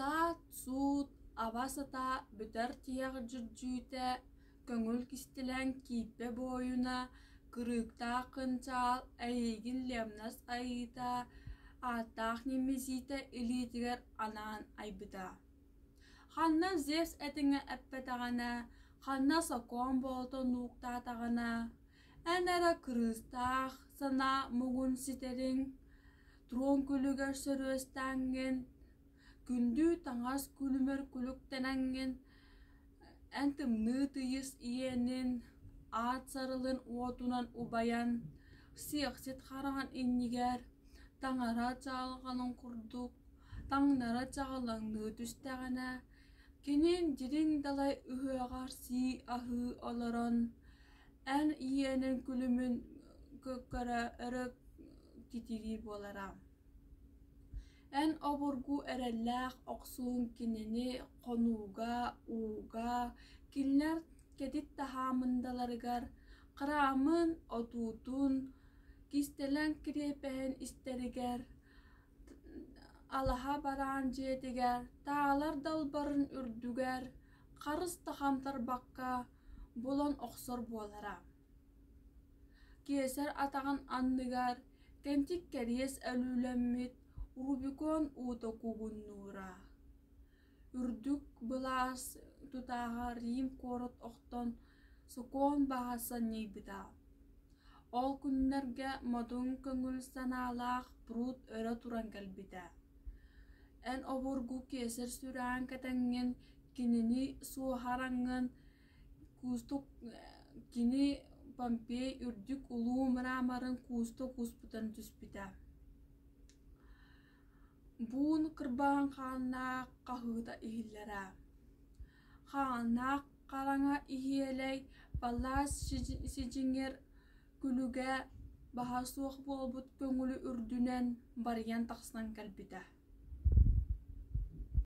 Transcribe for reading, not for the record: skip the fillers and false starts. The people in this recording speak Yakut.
Саат-суут, аба-сата бүтэр тиһэх дьүрдьүүтэ, көҥүл кистэлэҥ кииппэ буойуна, кырыыктаах кынчаал эйиигин Лемнос айыыта, ааттаах Немезита илиитигэр анаан айбыта. Ханна Зевс этиҥэ эппэтэҕинэ, ханна сокуон буолта нууктаатаҕына, эн эрэ кырыыстаах санаа муҥун ситэриҥ, трон күлүгэр сөрүөстээҥҥин, күндү таҥас күлүмэр күлүктэнэҥҥин, эн тымныы тыйыс иэнин, аат сарылын уотунан убайан, сиэхсит хараҕын иннигэр таҥара чаҕылҕанын курдук таҥнара чаҕылаҥныы түстэҕинэ, кини дириҥ далай ыһыаҕар сии-аһыы олорон, эн иэнин күлүмүн көрө өрө титириир буолара. Эн обургу эрэллээх охсуун кинини хонууга, ууга, кинилэр кэтит таһаамындаларыгар, храмын, отуутун, кистэлэҥ кириэпэһин истэригэр, алаһа бараан дьиэтигэр, таалар далбарын үрдүгэр харыс да хамтарбакка булан охсор буолара. Киэсэр атаҕын анныгар кэнтик кэриэс өлүүлэммит Рубикон уута куугуннуура. Үрдүк былаас тутааҕа Рим куорат охтон сокуон баҕа санньыйбыта. Ол күннэргэ модун көҥүл санаалаах Прут өрө туран кэлбитэ. Эн обургу киэсэр сүрэҕин кэтэҥҥин, кинини суоһараҥҥын Куустук кини Помпей үрдүк улуу мраморын кууста кууспутан түспүтэ. Буун кырбаан хааннаах хаһыыта иһиллэрэ. Хааннаах хараҥа иһиэлэй паллаас сидьиҥэр күлүгэ баһа суох буолбут көҥүлү үрдүнэн барыйан тахсан кэлбитэ.